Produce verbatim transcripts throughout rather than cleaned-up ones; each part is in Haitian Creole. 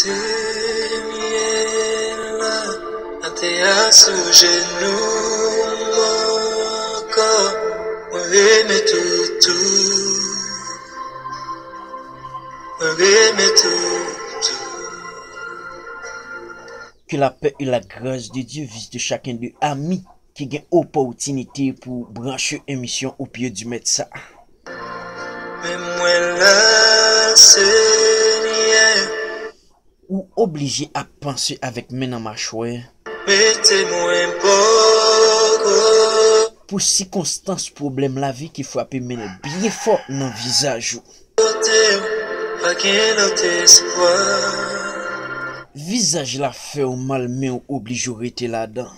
Premye la, atè a sou jenou m ankò, mwen remèt ou tou, mwen remèt ou tou. Que la paix et la grâce de Dieu visite chacun de ami ki gen opòtinite pou branche emisyon Au pied du Maître sa. Men mwen la, Senyè. Ou oblije ap panse avèk men nan machwè. Mete mwen bò kote. Pou sikonstans pwoblèm lavi ki frape men l byen fò nan vizaj ou. Kote w, pa gen lòt espwa. Vizaj la fè w mal, men w oblije w rete ladan.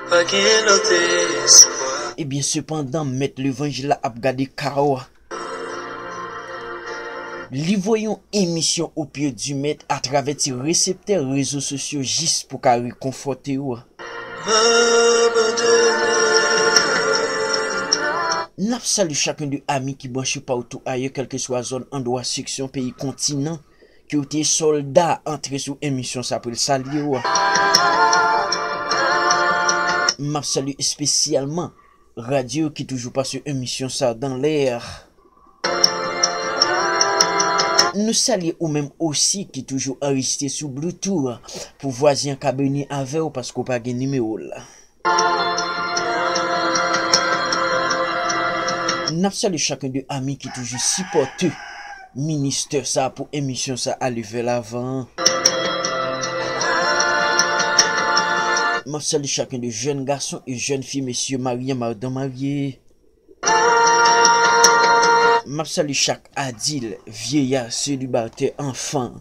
Pa gen lòt espwa. Ebyen, sepandan, mèt levanjil la ap gade ka w. Li voye yon emisyon Au pied du Maître atravè ti reseptè rezo sosyo jis pou ka rekonfòte w. M abandone. N ap salye chacun de ami ki branche partout ailleurs, kèlkeswa zòn, andwa, seksyon, peyi, kontinan, ke w te sòlda antre sou emisyon sa pou l salye w. M ap salye espesyalman radyo ki toujou pase emisyon sa dan lè. Nou salye ou menm osi ki toujou anrejistre sou Bluetooth pou vwazen an ka beni avè w paske w pa gen nimewo l. N ap salye chacun de ami ki toujou sipòte ministè sa pou emisyon sa ale vè lavan. M ap salye chacun de jèn gason e jèn fi, mesye marye, madan marye. M ap salye chak adil, vyeya, selibatè, anfan.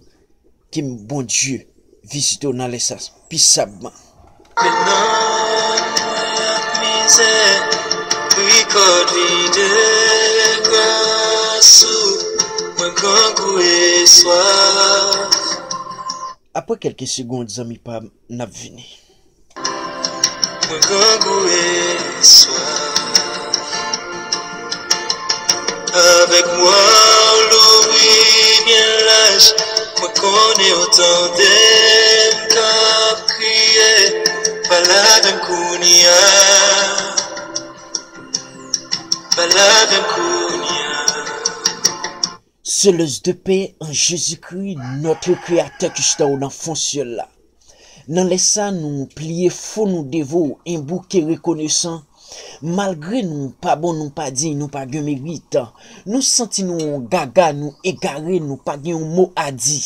Ke Bondye vizite w nan lè sa pisabman. Men nanm mwen ak mizè, trikòd vide gras ou, mwen grangou e swaf. Apre kèlke segond, zanmi pa m, n ap vini. Mwen grangou e swaf. Avèk mwa w louvri byen laj, mwen konnen w tande m k ap kriye. Pale avè m kounye a. Pale avè m kounye a. Céleste de paix en Jésus-Christ, notre Créateur ki chita w nan fon syèl la. Nan lè sa, nou pliye fon nou devan w, enbouke rekonesan. Malgre nou pa bon, nou pa diy, nou pa gen merit. Nou santi nou yon gaga, nou egare, nou pa gen yon mo a di.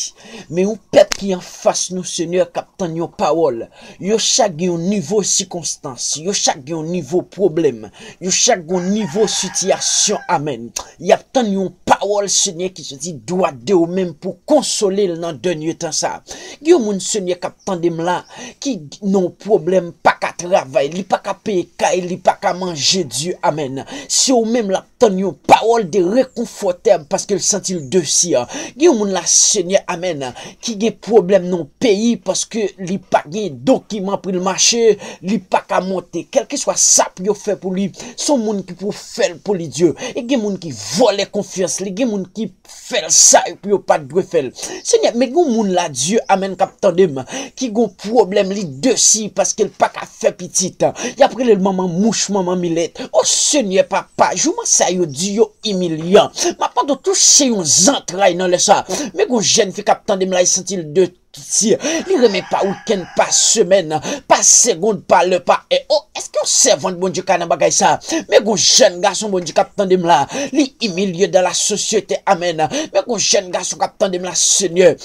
Men yon pèp ki anfas nou, Senyè, k ap tann yon pawòl. Yo chak gen yon nivo sikonstans, yo chak gen yon nivo pwoblèm, yo chak gen yon nivo sitiyasyon, amèn. Y ap tann yon pawòl, Senyè, ki soti dwat de ou menm pou konsole l nan dènye tan sa. Gen yon moun, Senyè, k ap tande m la, ki nan yon pwoblèm, pa ka travay, li pa ka peye kay, li pa ka manje, Dye, amèn. Se ou menm l ap tann yon pawòl de rekonfòtè paske l santi l desi. Gen yon moun la, Senyè, amèn, ki gen pwoblèm nan yon peyi paske li pa gen dokiman pou l mache, li pa ka monte. Kèlkeswa sa pou yo fè pou li, se yon moun ki pou fè l pou li, Dye. E gen moun ki vòlè konfyans li, gen moun ki fè l sa pou yo pa t dwe fè l. Senyè, men gen yon moun la, Dye, amèn, k ap tande m, ki gen yon pwoblèm, li desi paske l pa ka fè pitit. Y ap rele l manman mouch, manman milèt. O Senyè, papa, jouman sa yo di yo imilyan. M ap mande w touche yon zantray nan lè sa. Men gen yon jèn fi k ap tande m la, li santi l de si li renmen pa wikenn, pa semèn, pa segond, pa lè, pa è. O, èske yon sèvant Bondye ka nan bagay sa? Men gen yon jèn gason Bondye k ap tande m la. Li imilye dan la sosyete, amèn. Men gen yon jèn gason k ap tande m la, Senyè.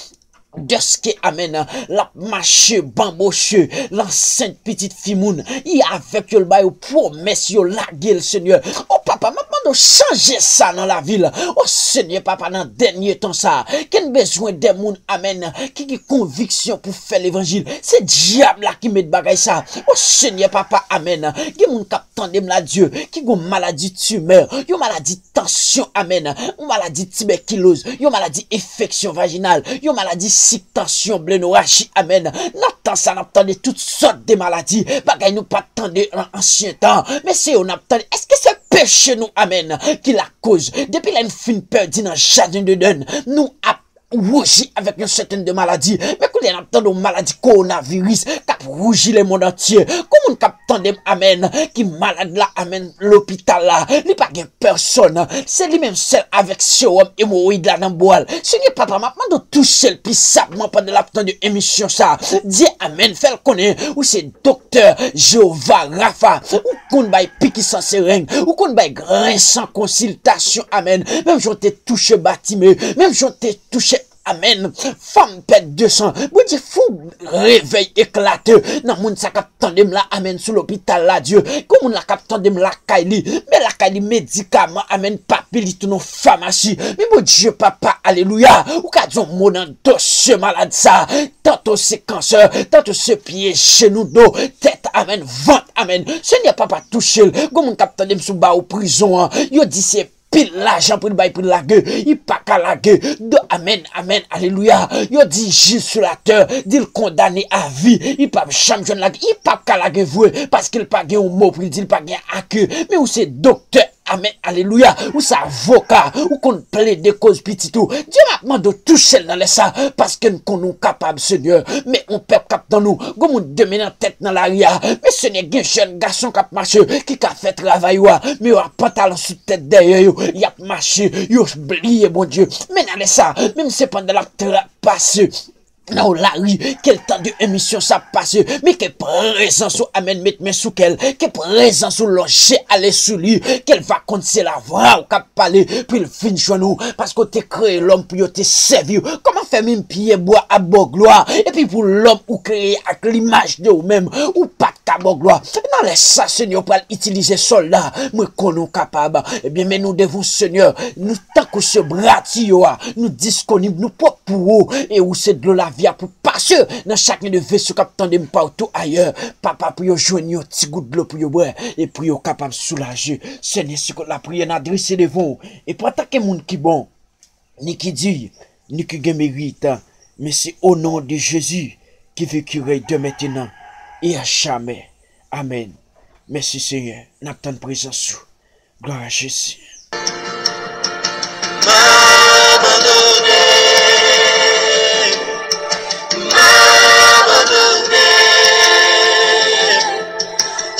Dèske, amèn, l ap mache banboche, l ansent pitit fi moun, li avèk yo, l ba yo pwomès, yo lage l, Senyè. O papa, m ap mande w chanje sa nan lavi l. O Senyè, papa, nan dènye tan sa, gen bezwen de moun, amèn, ki gen konviksyon pou fè levanjil. Se dyab la ki met bagay sa. O Senyè, papa, amèn. Gen moun k ap tande m la, Dye, ki gen maladi timè, yon maladi tansyon, amèn, yon maladi tibèkiloz, yon maladi enfeksyon vajinal, yon maladi sik, tansyon, blenoraji, amèn. Nan tan sa, n ap tande tout sòt de maladi, bagay nou pa t tande nan ansyen tan. Men se yo n ap tande. Èske se peche nou, amèn, ki lakoz? Depi lè n fin pèdi nan jaden Edenn, nou ap wouji avèk yon sèten de maladi. Men kounye a n ap tande yon maladi kowonaviris k ap wouji lemonn antye. Gon moun k ap tande m, amèn, ki malad la, amèn, lopital la, li pa gen pèsòn. Se li menm sèl avèk sewòm emowoyid la nan bwa l. Senyè papa, m ap mande w touche l pisabman pandan l ap tande emisyon sa. Di amèn, fè l konnen ou se doktè Jewova Rafa. Ou konn bay piki san sereng. Ou konn bay grenn san konsiltasyon. Amèn. Menm jan w te touche Batime. Menm jan w te touche, amèn, fanm pèd de san. Bondye, fè yon revèy eklate nan moun sa k ap tande m la, amèn, sou lopital la, Dye. Gon moun la k ap tande m lakay li. Men lakay li medikaman, amèn, pa pli tou nan famasi. Men Bondye, papa, alelouya, ou ka di yon mo nan dosye malad sa. Tanto se kansè, tanto se pye jenou, do, tèt, amèn, vant, amèn. Senyè papa, touche l. Gon moun k ap tande m sou bawo prizon an. Yo di se pil lajan pou l bay pou l lage. Li pa ka lage. Do, amèn, amèn, alelouya. Yo di jij sou latè, di l kondane a vi. Li p ap janm jwenn lage. Li p ap ka lage vre, paske l pa gen yon mo pou l di, l pa gen ake. Men ou se doktè. Amèn, alelouya. Ou se avoka. Ou konn plede koz pitit ou. Dye, m ap mande w touche l nan lè sa, paske n konnen w kapab, Senyè. Men yon pèp k ap tann ou. Gon moun de men nan tèt nan lari a. Men Senyè, gen jèn gason k ap mache, ki ka fè travay ou a. Men yo ap pantalon sou tèt dèyè yo. Y ap mache, yo bliye Bondye. Men nan lè sa, menm se pandan l ap tra-, pase nan yon lari, ke l tande emisyon sa ap pase, men ke prezans ou, amèn, met men sou kè l, ke prezans ou lonje ale sou li, ke l va konn se lavwa w k ap pale, pou l vin jwenn ou, paske w te kreye lòm pou yo te sèvi w. Kòman fè menm pyebwa ap ba w glwa, epi pou lòm ou kreye ak limaj de ou menm, ou pa t ka ba w glwa? Nan lè sa, Senyè, w pral itilize sòlda, mwen konnen w kapab. Ebyen, men nou devan w, Senyè, nou tankou se bratiyo a, nou disponib, nou pwòp pou ou, e ou se dlo lavi a pou pase nan chaken de veso k ap tande m patou ayè, papa, pou yo jwenn yon ti gout dlo pou yo bwè, e pou yo kapab soulaje. Senyè, se kot lapriyè n adrese devan w, e pa antanke moun ki bon, ni ki diy, ni ki gen merit, men se o non de Jezi ki viv, ki rèy dè mentnan e a jamè. Amèn. Mèsi Senyè, n ap tann prezans ou. Glwa a Jezi. M abandone, m abandone.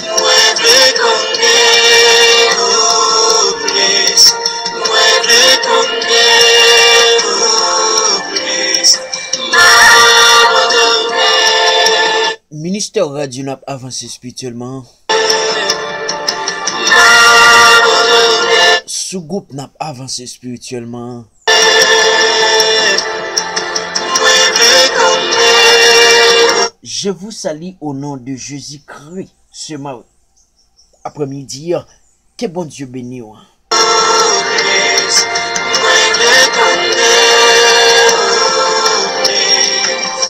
Mwen vle konnen ou plis, mwen vle konnen ou plis. M abandone. Ministè radyo n ap avanse espirityèlman. Sou gwoup n ap avanse espirityèlman. Je vous salue au nom de Jésus-Christ ce ma-, après-midi. Ke Bondye beni w.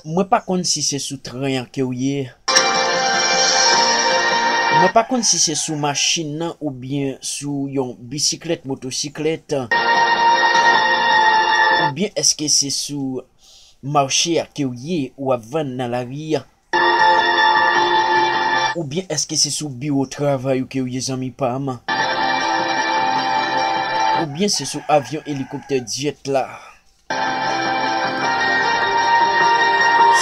Mwen pa konn si se sou tren an ke w ye. Mwen pa konn si se sou machin nan oubyen sou yon bisiklèt, motosiklèt. Oubyen èske se sou mache a ke w ye, ou ap vann nan lari a? Oubyen èske se sou biwo travay ou ke w ye, zanmi pa m? Oubyen se sou avyon, elikoptè, djèt la?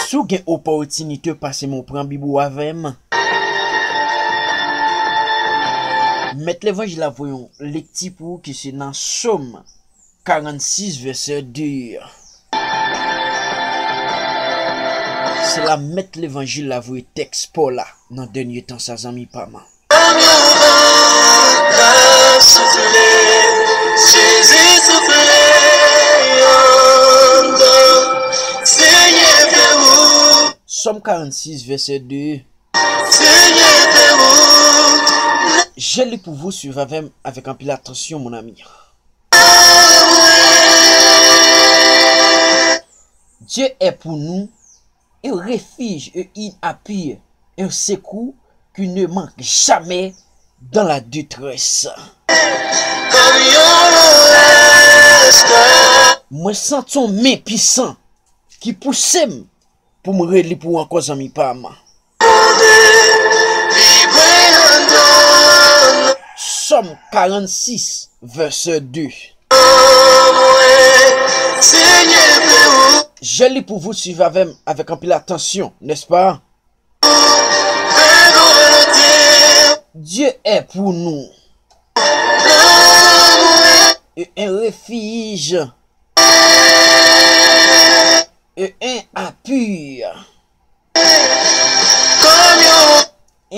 Si w gen opòtinite, pase men w pran Bib ou avè m. Mèt Levanjil la voye yon lekti pou ou ki se nan Sòm karannsis, vèsè de. Se la Mèt Levanjil la voye tèks pa w la nan dènye tan sa, zanmi pa m. Ann yo vant la soufle, Jezi soufle anndan, Senyè fè ou. Sòm karannsis, vèsè de. Senyè fè ou. Je lis pour vous, suivez avec m avec anpil atansyon, mon ami. Dieu est pour nous un refuge et un appui, un secours qui ne manque jamais dans la détresse. Mwen santi yon men pisan ki pouse m pou m rele pou w ankò, zanmi pa m. Sòm karannsis, vèsè de. Senyè, fè ou. Je lis pour vous, suivez avec m avec anpil attention, n'est-ce pas? Fè volonte. Dieu est pour nous. Et un refuge. Et un appui. Kòm yon.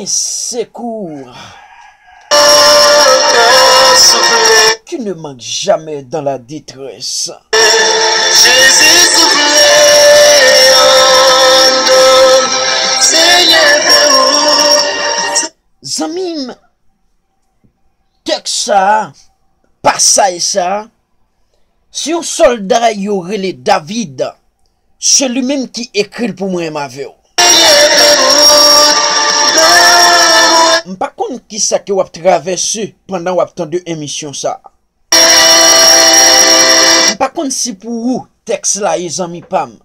Un secours. Qui ne manque jamais dans la détresse. Jezi, soufle yon non. Senyè, fè ou. Zanmi m, tèks sa a, pasaj sa a, se yon sòlda yo rele David, se li menm ki ekri l pou mwen menm avè w. M pa konn kisa ke w ap travèse pandan w ap tande emisyon sa a. M pa konn si pou ou tèks la ye, zanmi pa m,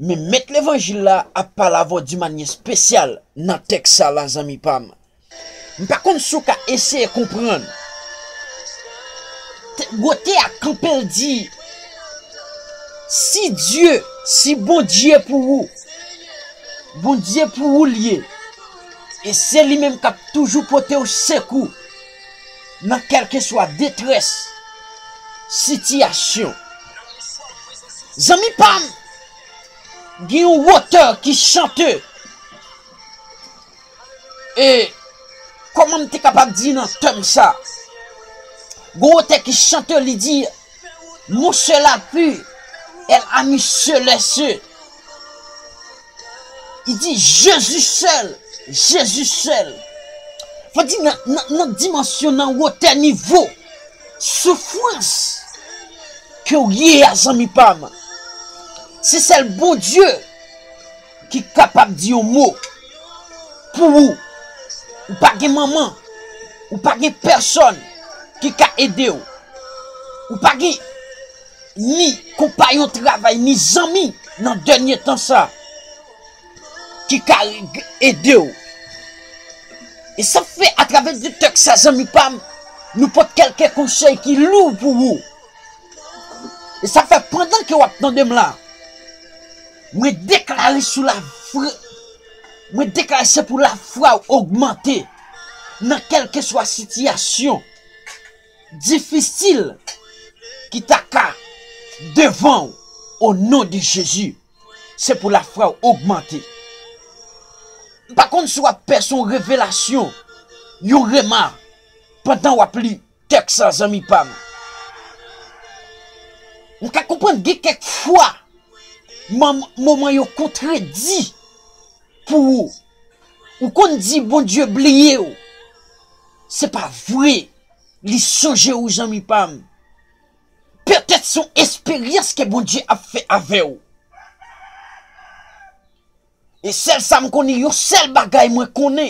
men Mèt Levanjil la ap pale avè w di manyè espesyal nan tèks sa la, zanmi pa m. M pa konn si w ka eseye konprann. Te- Wotè a kanpe l di, si Dye, si Bondye pou ou, Bondye pou ou l ye, e se li menm k ap toujou pote w sekou nan kèlkeswa detrès, sitiyasyon. Zanmi pa m, gen yon wotè ki chante. E kòman m te kapab di nan tèm sa? Gon wotè ki chante, li di, mon seul appui est l'ami céleste. Li di, Jezi sèl, Jezi sèl. Fò di nan, nan, nan dimansyon, nan wotè nivo soufrans ke w ye a, zanmi pa m, se sèl Bondye ki kapab di yon mo pou ou. Ou pa gen manman, ou pa gen pèsòn ki ka ede w. Ou pa gen ni konpayon travay, ni zanmi nan dènye tan sa ki ka ede w. E sa fè, atravè de tèks sa, zanmi pa m, nou pote kèlke konsèy ki lou pou ou. E sa fè, pandan ke w ap tande m la, mwen deklare sou lafwa, mwen deklare se pou lafwa w ogmante nan kèlkeswa sitiyasyon difisil ki ta ka devan w, o non de Jezi. Se pou lafwa w ogmante. M pa konn si w ap pèsevwa yon revelasyon, yon rema, pandan w ap li tèks la, zanmi pa m. M ka konprann gen kèk fwa, man- moman yo kontredi pou ou. Ou konn di Bondye bliye w. Se pa vre. Li sonje w, zanmi pa m. Petèt se yon esperyans ke Bondye ap fè avè w. E sèl sa m konnen, yon sèl bagay mwen konnen,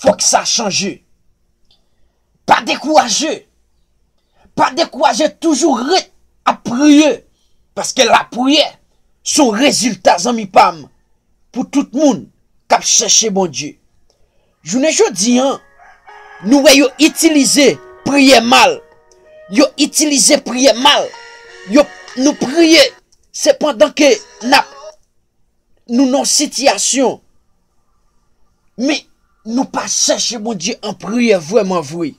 fòk sa chanje. Pa dekouraje. Pa dekouraje, toujou ret ap priye. Paske lapriyè se yon rezilta, zanmi pa m, pou tout moun k ap chèche Bondye. Jounen jodi a, nou wè yo itilize priyè mal. Yo itilize priyè mal. Yo, nou priye, se pandan ke n ap, nou nan sitiyasyon. Men, nou pa chèche Bondye an priyè vrèman vre.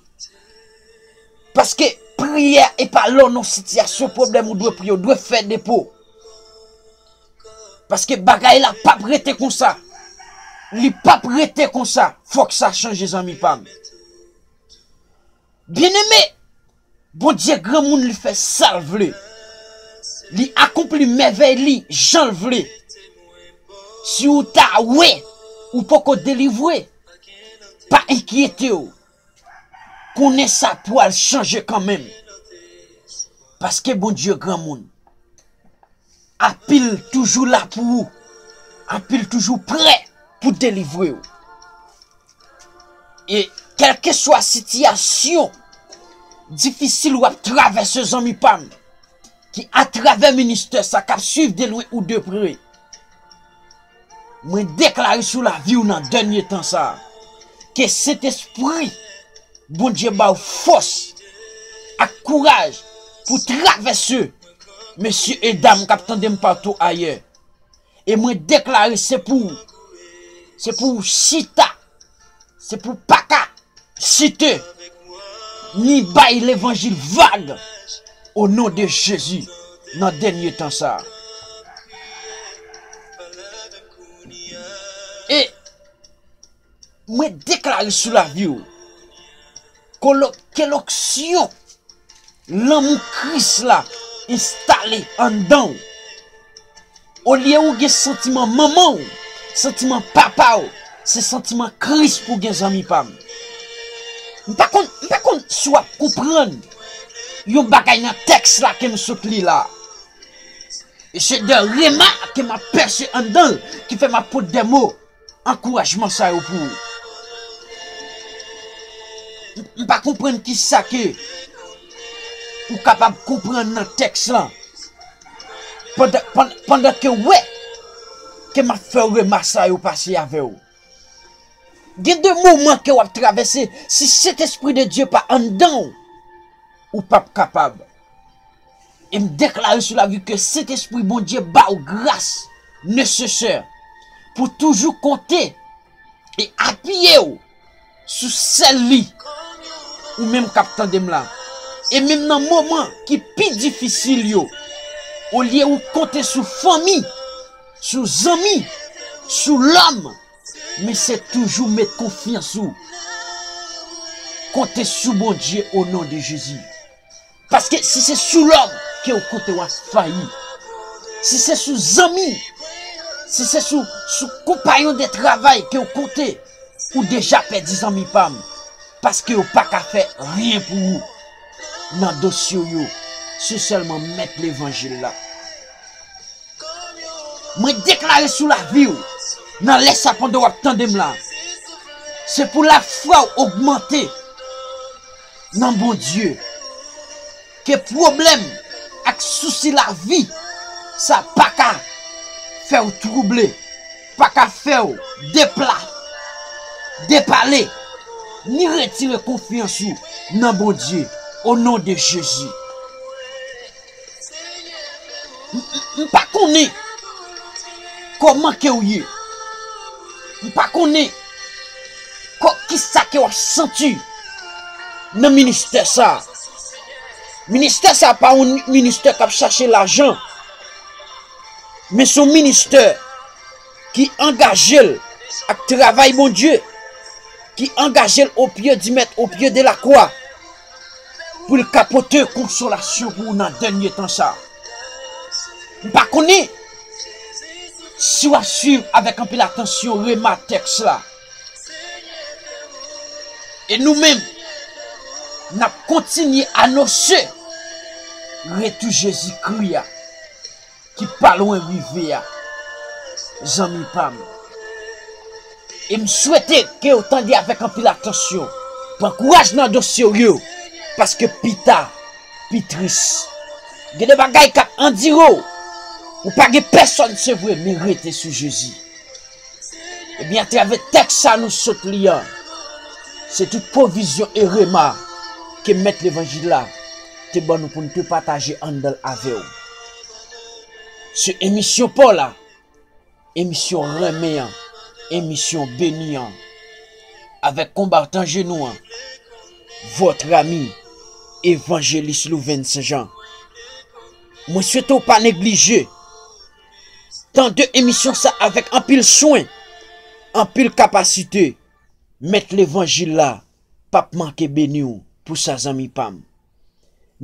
Paske priyè e pa lè w nan sitiyasyon pwoblèm ou dwe priye, ou dwe fè depo. Paske bagay la p ap rete konsa. Li p ap rete konsa. Fòk sa chanje, zanmi pa m. Byeneme, Bondye granmoun, li fè sa l vle. Li akonpli mèvèy li jan l vle. Si w ta wè ou poko delivre, pa enkyete w. Konnen sa pwal chanje kanmenm. Paske Bondye granmoun. Api l toujou la pou ou. Api l toujou prè pou delivre w. E kèlkeswa sitiyasyon difisil w ap travèse, zanmi pa m, ki atravè ministè sa k ap swiv de lwen ou de pre, mwen deklare sou lavi w nan dènye tan sa a, ke Sentespri Bondye ba w fòs ak kouraj pou travèse mesye e dam k ap tande m patou ayè. E mwen deklare se pou ou. Se pou ou chita. Se pou w pa ka chite ni bay levanjil vag o non de Jezi nan dènye tan sa a. E mwen deklare sou lavi w, ke loksyon lanmou Kris la enstale anndan w. Olye ou gen santiman manman w, santiman papa w, se santiman Kris pou w gen, zanmi pa m. M pa konn, m pa konn si w ap konprann yon bagay nan tèks la ke m sot li la. E se de rema ke m ap pèse anndan l ki fè m ap pot de mo ankourajman sa yo pou ou. M, m pa konprann kisa ke ou kapab konprann nan tèks lan. Pandan, pandan, pandan ke w wè ke m ap fè rema sa yo pase avè w. Gen de moman ke w ap travèse, si Sentespri de Dye pa anndan w, ou p ap kapab. E m deklare sou lavi ke Sentespri Bondye ba w gras nesesè pou toujou konte e apiye w sou sèl li, ou menm k ap tande m la. E menm nan moman ki pi difisil yo, olye ou konte sou fanmi, sou zanmi, sou lòm, men se toujou met konfyans ou, konte sou Bondye o non de Jezi. Paske si se sou lòm ke w konte, w ap fayi. Si se sou zanmi, si se sou, sou konpayon de travay ke w konte, ou deja pèdi, zanmi pa m. Paske yo pa ka fè ryen pou ou nan dosye w yo. Se sèlman mèt levanjil la. Mwen deklare sou lavi w, nan lè sa pandan w ap tande m la, se pou lafwa w ogmante nan Bondye. Ke pwoblèm ak sousi lavi sa pa ka fè w twouble, pa ka fè w depla, depale, ni retire konfyans ou nan Bondye, o non de Jezi. M, m, m pa konnen kòman ke w ye. M pa konnen kò, kisa ke w ap santi nan ministè sa a. Ministè sa a pa yon ministè k ap chache lajan, men se yon ministè ki angaje l ak travay Bondye, ki angaje l au pied du Maître, au pied de la croix, pou l ka pote konsolasyon pou ou nan dènye tan sa. M pa konnen si w ap swiv avèk anpil atansyon rema tèks la. E nou menm, n ap kontinye anonse retou Jezikri a ki pa lwen rive a, zanmi pa m. E m swete ke w tande avèk anpil atansyon. Pran kouraj nan dosye w yo, paske pita pi tris. Gen de bagay k ap andire w. Ou pa gen pèsòn, se vre, men rete sou Jezi. Ebyen, atravè tèks sa nou sot li a, se tout pwovizyon e rema ke Mèt Levanjil la te ban nou pou n te pataje anndan l avè w. Se emisyon pa w la, emisyon renmen an, emisyon beni an, avèk konbatan jenou an, votre ami, Evanjelis Louven Senjan. Mwen swete w pa neglije tande emisyon sa avèk anpil swen, anpil kapasite. Mèt Levanjil la p ap manke beni w pou sa, zanmi pa m.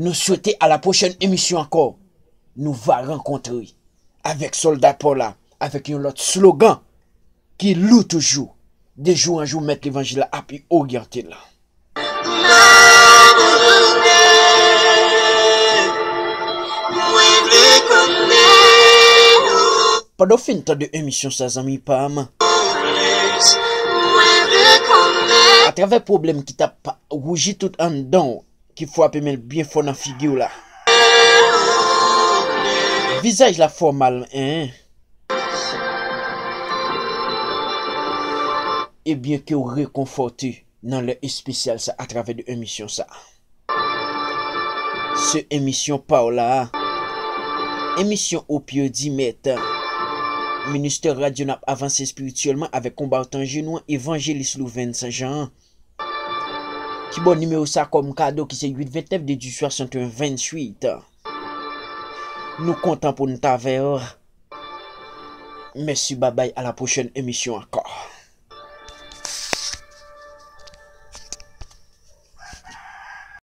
Nou swete a la pwochèn emisyon ankò, nou va rankontre avèk sòlda pa w la, avèk yon lòt slogan ki lou toujou. De jou an jou, Mèt Levanjil la ap oryante l. Pandan w fin tande emisyon sa, zanmi pa m, atravè pwoblèm ki t ap wouji tout anndan w, ki frape men l byen fò nan figi w la. Vizaj la fè w mal, en. Ebyen, ke w rekonfòte nan lè espesyal sa atravè de emisyon sa. Se emisyon pa w la a. Emisyon Opyo di mèt. Ministè radyo n ap avanse espirityèlman avèk konbatan jenou an, Evanjelis Louvens Jean. Ki bò nimewo sa kòm kado ki se uit ventnèf de di swasanteyen venntuit. Nou kontan pou n t avè w. Mèsi, babay, a la pwochèn emisyon ankò.